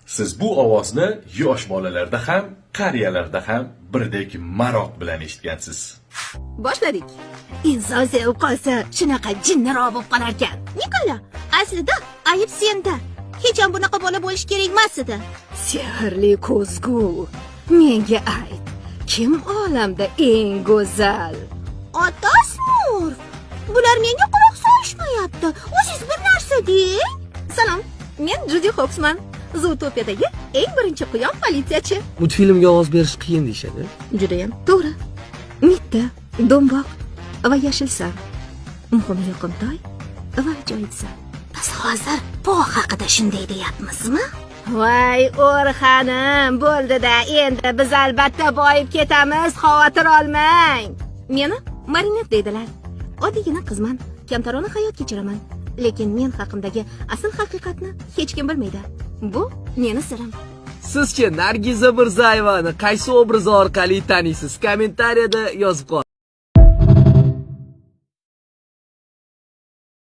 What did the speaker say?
Siz bu ovozni yosh bolalarda ham, qariyalarda ham birdek maroq bilan eshitgansiz. Boshladik. Inson sevib qolsa, shunaqa jinniroq bo'lib qolarkan. Nikola, aslida ayb senda. Hech ham bunaqa bola bo'lish kerak emas edi. Sehrli ko'zgu, menga ayt, kim olamda eng go'zal? Ota Smurf. Bular menga quloq solishmayapti. O'zingiz bir narsa deng. Salom, men Judi Hopsman. Zootopiyadagi eng birinchi quyon politsiyachi. Multfilmga ovoz berish qiyin deyishadi. Judayam to'g'ri. Mitta, do'mboq va yashilsan. Muhimi yoqimtoy va ajoyibsan. Biz hozir Po haqida shunday deyapmizmi? Voy, O'rxanim, bo'ldi-da, endi biz albatta boyib ketamiz, xavotir olmang. Meni Marinet deydilar. Oddiygina qizman, kamtarona hayot kechiraman. Lekin men haqimdagi asl haqiqatni hech kim bilmaydi. Bu meni sirim. Sizchi Nargiza Mirzayevani qaysi obrazi orqali taniysiz? Kommentariyada yozib qoling.